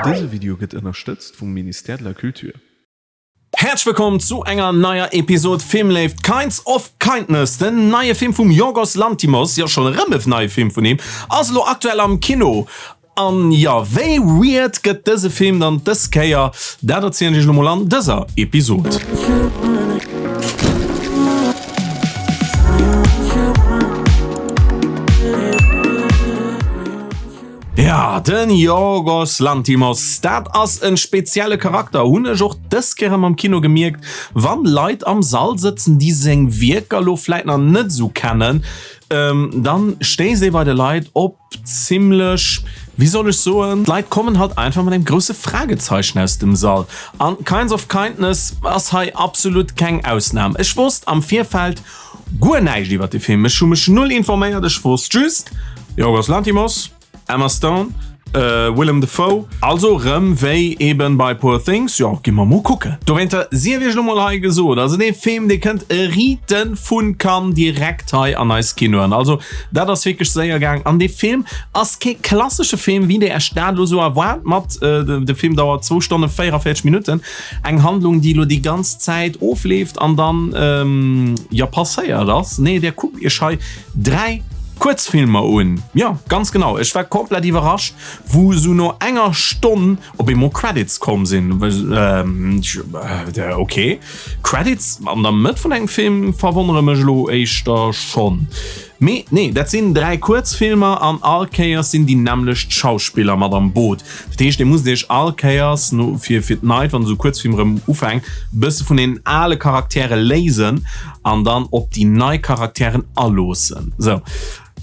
Dëse Video gëtt ënnerstëtzt vum Ministère de la Culture. Häerzlech wëllkomm zu enger neier Episod Filmléift, Kinds of Kindness, den neie Film vum Yorgos Lanthimos, jo schonn erëm e neie Film vun him, ass elo aktuell am Kino. An jo, wéi weird gëtt dëse Film dann dës Kéier? Dat erzielen ech iech elo mol an dëser Episod. Ja, den Yorgos Lanthimos, dat ass en spezielle Charakter, hunn ech och dës Kéier erëm am Kino gemierkt. Wann Leit am Sall sëtzen, déi seng Wierker lo vläit nach net esou kennen, dann stéisst ee bei de Leit op Zimlech, wéi soll ech soen, d'Leit kommen halt einfach mat engem grousse Fragezeichen aus dem Sall. An Kinds of Kindness ass hei absolut keng Ausnam. Ech wosst am Virfeld guer näischt iwwer de Film, ech hu mech null informéiert, ech wosst just, Yorgos Lanthimos, Emma Stone, Willem Dafoe, also rëm wéi eben bei Poor Things, jo gi mer mol kucken. Dowéinter sief iech lo mol hei gesot, also dee Film dee kënnt erite vun Cannes direkt hei an eis Kinoen, also dat ass wierklech séier gaang an dee Film ass kee klassesche Film wéi der iech dat lo sou erwaart mat, de Film dauert zwou Stonne 44 Minutten, eng Handlung déi lo déi ganz Zäit ofleeft an dann jo passéiert ass, nee der kuckt iech hei 3 Kuerzfilmer un. Jo, ganz genau. Ech war komplett iwwerrascht, wou sou no enger Stonn op eemol Credits komm sinn. Ok, Credits an der Mëtt vun engem Film verwonnere mech elo éischter schonn. Mee nee, dat sinn 3 Kuerzfilmer an all Kéiers sinn déi nämmlecht Schauspiller mat am Boot. Dat heescht, dir musst iech all Kéiers no fir fir d'Neit, wann esou Kuerzfilm erëm ufänkt, bësse vun den ale Charaktere léisen an dann op déi nei Charakteren aloossen. Sou,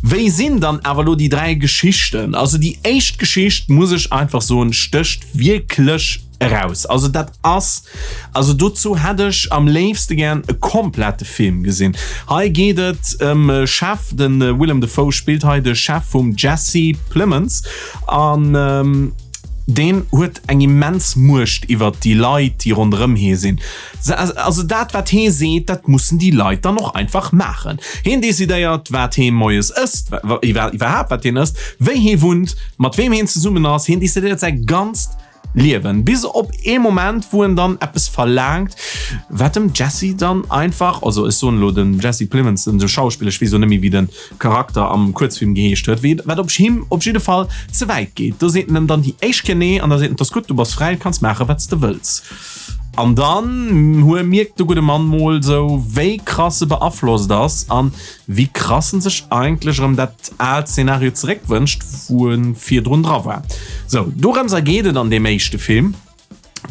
wéi sinn dann awer elo déi 3 Geschichten? Also déi éischt Geschicht, muss ech einfach soen, stécht wierklech eraus. Also dat ass, also dozou hätt ech am léifste gären e komplette Film gesinn. Hei geet et ëm e Chef, de Willem Dafoe spillt hei de Chef vum Jesse Plemons an deen huet eng immens Muecht iwwert déi Leit, déi ronderëm hie sinn. Also dat wat hee seet, dat mussen déi Leit dann och einfach maachen. Heen decidéiert wat hee moies ësst, iwwerhaapt wat hien ësst, wéi hee wunnt, mat weem heen zesummen ass. Heen decidéiert säi ganzt Liewen, bis op ee Moment wou en dann eppes verlaangt, wat dem Jesse dann einfach, also ech soen elo den Jesse Plemons, den Schauspiller, ech weess elo net méi wéi den Charakter am Kuerzfilm geheescht huet, wéi wat op him op jidde Fall ze wäit geet. Do seet en em dann déi éischt Kéier nee an da seet en, 't ass gutt, du bass fräi, du kanns maache wat s de wëlls. An dann hue mierkt de gudde Mann mol sou, wéi krass e beaflosst ass an wéi krass en sech eigentlech erëm dat aalt Szenario zeréck wënscht, wou e virdrun dra war. Sou, dorëms ergeet et an deem éischte Film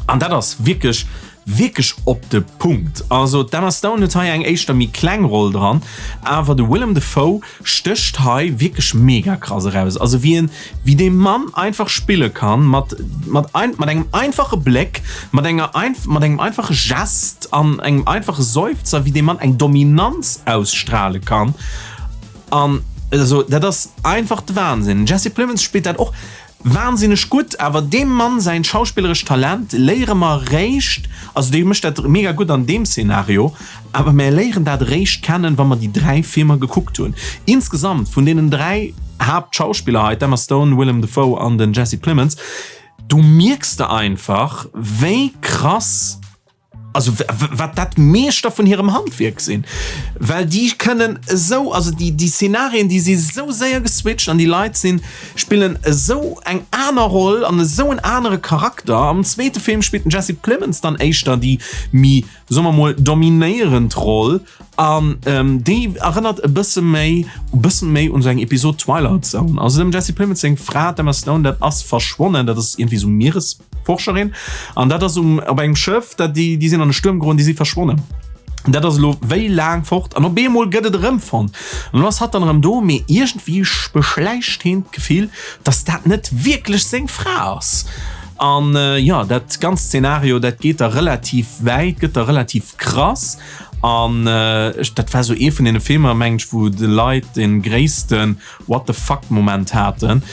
an dat ass wierklech, wierklech op de Punkt. Also d'Emma Stone huet hei eng éischter méi kleng Roll dran, awer de Willem Dafoe stécht hei wierklech mega krass eraus. Also wéi en, wéi dee Mann einfach spille kann mat, mat ein, mat engem einfache Bléck, mat enger einf, mat engem einfache Gest an engem einfache Seufzer, wéi dee Mann eng Dominanz ausstrale kann. An also dat ass einfach de Wahnsinn. Den Jesse Plemons spillt dat och Wahnsinneg gutt, awer deem Mann säin schauspillerescht Talent léiere mer réischt, also dee mécht dat mega gutt an deem Szenario, awer mär léieren dat réischt kennen, wa mer déi 3 Filmer gekuckt hunn. Insgesamt vun deenen 3 Haaptschauspiller hei, d'Emma Stone, Willem Dafoe an den Jesse Plemons, do mierks de einfach wéi krass, Also wat dat Meeschter vun hirem Handwierk sinn, well déi kënnen esou, also déi déi Szenarien déi si esou séier geswitcht an déi Leit sinn, spillen esou eng aner Roll an esou en anere Charakter. Am zweete Film spillt den Jesse Plemons dann éischter déi méi, soe mer mol, dominéierend Roll an déi erënnert e bësse méi, e bësse méi un esou eng Episod Twilight Zone. Also dem Jesse Plemons seng Fra, d'Emma Stone, dat ass verschwonnen, dat ass iergendwéi esou Mieres. Forscherin an dat ass um op engem Schëff, dat déi déi sinn an de Stuerm geroen, déi si verschwonnen. Dat ass elo wéi laang fort an op eemol gëtt et erëmfonnt. An elo ass hatt dann erëm do, mee iergendwéi beschläicht heen d'Gefill, dass dat net wierklech seng Fra ass. An jo, dat ganzt Szenario, dat geet da relativ wäit, gëtt da relativ krass. An ech, dat war sou ee vun deene Filmer, mengen ech, wou de Leit dee gréisste What the fuck Moment haten.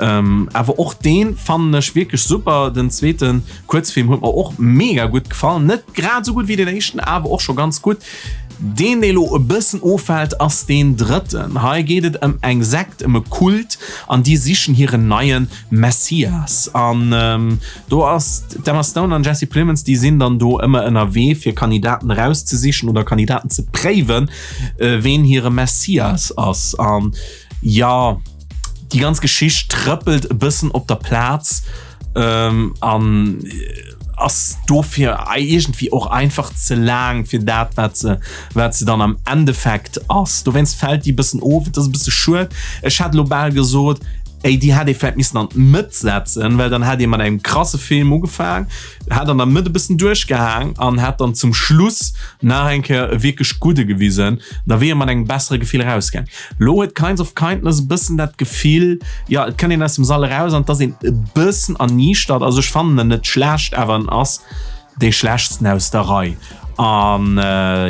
Ähm, awer och deen fannen ech wierklech super. Den zweeten Kuerzfilm huet mer och mega gutt gefall. Net grad esou gutt wéi den éischten, awer och scho ganz gutt. Deen, dee lo e bëssen offält, ass deen drëtten. Hei geet et ëm eng Sekt, ëm e Kult an déi sichen hiren neie Messias. An do ass d'Emma Stone an Jesse Plemons, déi sinn dann do ëmmer ënnerwee fir Kandidaten erauszesichen oder Kandidaten ze préiwen, ween hire Messias ass. An jo, déi ganz Geschicht trëppelt e bëssen op der Plaz an ass dofir iergendwéi och einfach ze laang fir dat wat se wat se dann am Endeffekt ass. Dowéinst fält déi bëssen of, et ass e bësse schued. Ech hätt elo bal gesot, ey déi hätt ee vläit missen an d'Mëtt setzen, well dann hätt ee mat engem krasse Film ugefaang, hätt an der Mëtt e bëssen duerchgehaang an hätt dann zum Schluss nach eng Kéier e wierklech gudde gewisen, da wier ee mat engem bessere Gefill erausgaang. Lo huet Kinds of Kindness e bëssen dat Gefill, jo, et kënnt een aus dem Sall eraus an et ass een e bëssen erniichtert. Also ech fannen en net schlecht, awer en ass dee schlechtsten aus der Rei. An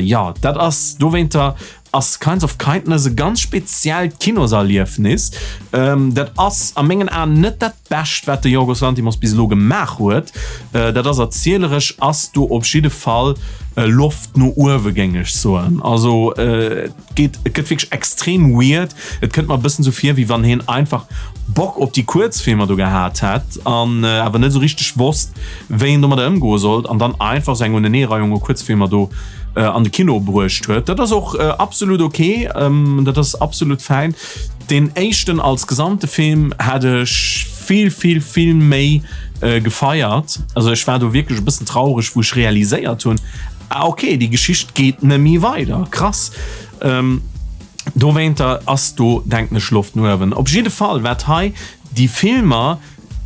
jo, dat ass dowéinter ass Kinds of Kindness e ganz speziellt Kinoserliefnis. Dat ass a mengen Aen net dat Bescht, wat de Yorgos Lanthimos bis elo gemaach huet. Dat ass erzieleresch ass do op jidde Fall Loft no uewe géing ech soen. Also et geet, et gëtt wierklech extrem weird. Et kënnt mer e bëssen esou vir, wéi wann hien einfach Bock op déi Kuerzfilmer do gehat hätt an awer net esou richteg wosst, wéi en domadder ëmgoe sollt an dann einfach esou eng Uneneereihung u Kuerzfilmer do an de Kino bruecht huet. Dat ass och absolut ok, dat ass absolut fäin. Deen éischten als gesamte Film hätt ech vill vill vill méi gefeiert. Also ech war do wierklech e bëssen traureg wou ech realiséiert hunn, ah ok déi Geschicht geet nemmi weider. Krass. Dowéinter ass do denken ech Loft no uewen. Op jidde Fall wat hei déi Filmer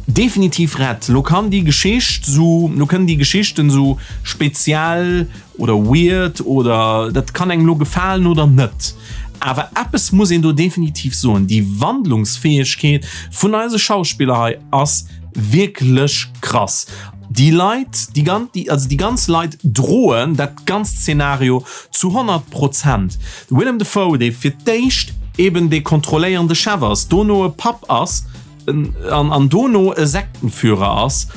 Definitiv rett. Lo kann déi Geschicht sou, lo kënnen déi Geschichten sou speziell oder weird oder dat kann engem lo gefalen oder net. Awer eppes muss een do definitiv soen, déi Wandlungsfäegkeet vun eise Schauspiller hei ass wierklech krass. Déi Leit, déi ganz, also déi ganz Leit droen dat ganzt Szenario zu 100 Prozent. De Willem Dafoe, dee fir d'éischt eben dee kontrolléierende Chef ass, dono e Papp ass, an, an dono e Sektenführer ass.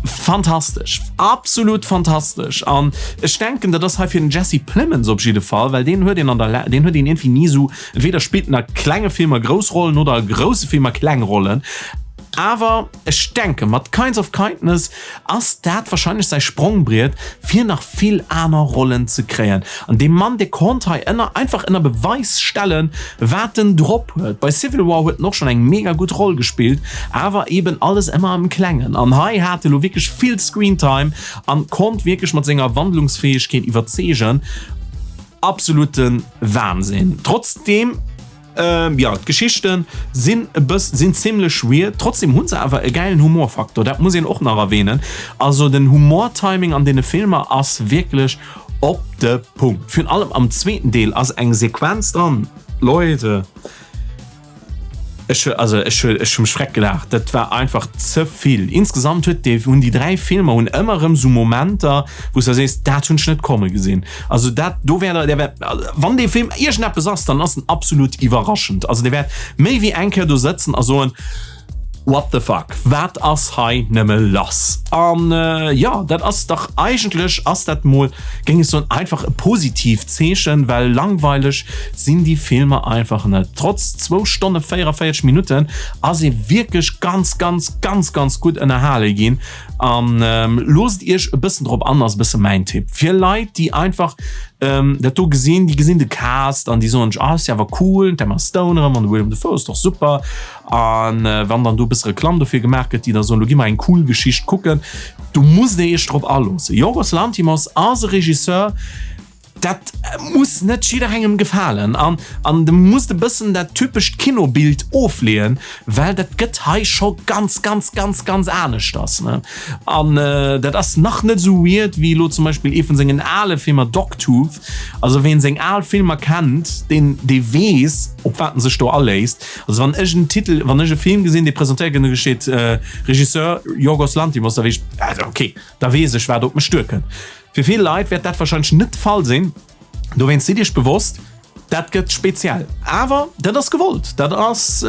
Fantastesch, absolut fantastesch. An ech denken, dat ass hei fir den Jesse Plemons op jidde Fall, well deen huet een an der, deen huet een iergendwéi ni esou, entweder spillt en a klenge Filmer grouss Rollen oder a grousse Filmer kleng Rollen. Awer ech denken, mat Kinds of Kindness ass dat wahrscheinlech säi Sprongbriet fir nach vill aner Rollen ze kréien. An dee Mann dee konnt hei ënner einfach ënner Beweis stellen wat en drop huet. Bei Civil War huet en och schonn eng mega gutt Roll gespillt, awer eben alles ëmmer am Klengen. An hei hat e lo wierklech vill Screentime an konnt wierklech mat senger Wandlungsfäegkeet iwwerzeegen. Absoluten Wahnsinn. Trotzdem. Jo, d'Geschichten sinn e bëss, sinn zimlech weird, trotzdem hunn se awer e gäilen Humorfaktor, dat muss een och nach erwähnen. Also den Humortiming an deene Filmer ass wierklech op de Punkt. Virun allem am zweeten Deel ass eng Sequenz dran, Leute, ech hu, also ech hu, ech hu mech freck gelaacht, dat war einfach ze vill. Insgesamt huet dee, hunn déi 3 Filmer hunn ëmmer erëm sou Momenter, wou s de sees, dat hunn ech net komme gesinn. Also dat do wär der wär, wann dee Film iergendeppes ass, dann ass en absolut iwwerraschend. Also dir wäert méi wéi eng Kéier do sëtzen a soen, What the fuck, wat ass hei nëmme lass? An jo, dat ass dach eigentlech ass dat mol, géing ech soen, einfach e positiivt Zeechen, well langweileg sinn déi Filmer einfach net. Trotz zwou Stonne 44 Minutten ass ee wierklech ganz, ganz, ganz, ganz gutt ënnerhale ginn. An loosst iech e bëssen drop an, ass e bësse mäin Tipp fir Leit, déi einfach dat do gesinn, déi gesinn de Cast an déi soen sech, ah ass jo awer cool, d'Emma Stone erëm an de Willem Dafoe ass dach super. An wann dann do e bësse Reklamm dofir gemaach gëtt, déi da soen, lo gi mer eng cool Geschicht kucken, do musst Dir iech drop aloossen. Yorgos Lanthimos ass e Regisseur, Dat muss net jidderengem gefalen an an de musst e bëssen dat typescht Kinobild ofleeën, well dat gëtt hei scho ganz ganz ganz ganz aneschters ne. An dat ass nach net esou weird wéi elo zum Beispill ee vun sengen ale Filmer Dogtooth. Also ween seng al Filmer kennt, deen dee weess op wat en sech do aléisst. Also wann ech en Titel, wann ech e Film gesinn dee presentéiert gëtt an do steet Regisseur Yorgos Lanthimos, da weess ech, okay, da weess ech wat op mech duerkënnt. Fir vill Leit wäert dat warscheinlech net de Fall sinn. Dowéinst sidd Iech bewosst. Dat gëtt speziell. Awer dat ass gewollt. Dat ass,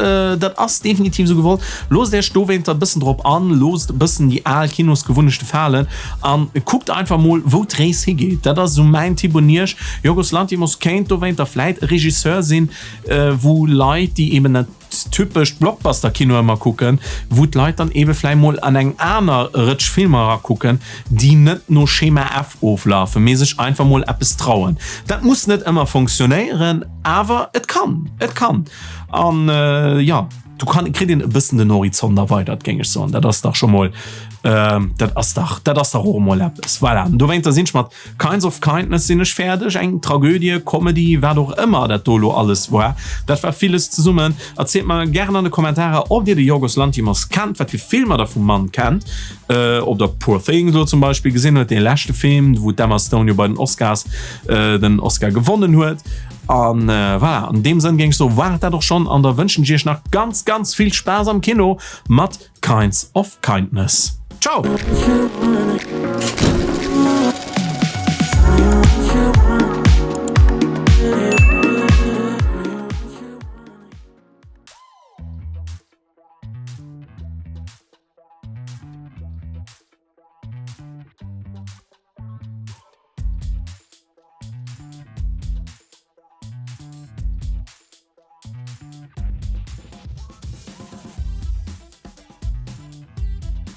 dat ass definitiv esou gewollt. Loosst Iech dowéinter e bëssen drop an, loosst e bëssen déi al Kinosgewunnechte falen a kuckt einfach mol, wou d'Rees higeet. Dat ass esou mäin Tipp un Iech. Yorgos Lanthimos kéint dowéinter vläit e Regisseur sinn, wou Leit, déi eben dat typescht Blockbuster-Kino ëmmer kucken, wou d'Leit dann ebe vläit mol an eng aner Rëtsch Filmer erakucken, déi net no Schema F oflafen, mee sech einfach mol eppes trauen. Dat muss net ëmmer fonctionnéieren, awer et kann, et kann. An jo, do kann, kritt een e bëssen den Horizont erweidert, géing ech soen. Dat ass dach scho mol, dat ass dach, dat ass dach och emol eppes. Voilà, dowéinter sinn ech mat Kinds of Kindness sinn ech fäerdeg, eng Tragödie, Comedy, wat och ëmmer dat do elo alles war, dat war villes zesummen. Erzielt mer gären an de Kommentarer, ob dir de Yorgos Lanthimos kennt, wat fir Filmer der vum Mann kennt, ob der Poor Things elo zum Beispill gesinn huet, dee leschte Film, wou d'Emma Stone jo bei den Oscars den Oscar gewonnen huet. An voilà, an deem Sënn géing ech soen, war et dat och schonn an da wënschen ech iech nach ganz, ganz vill Spaass am Kino mat Kinds of Kindness. Ciao!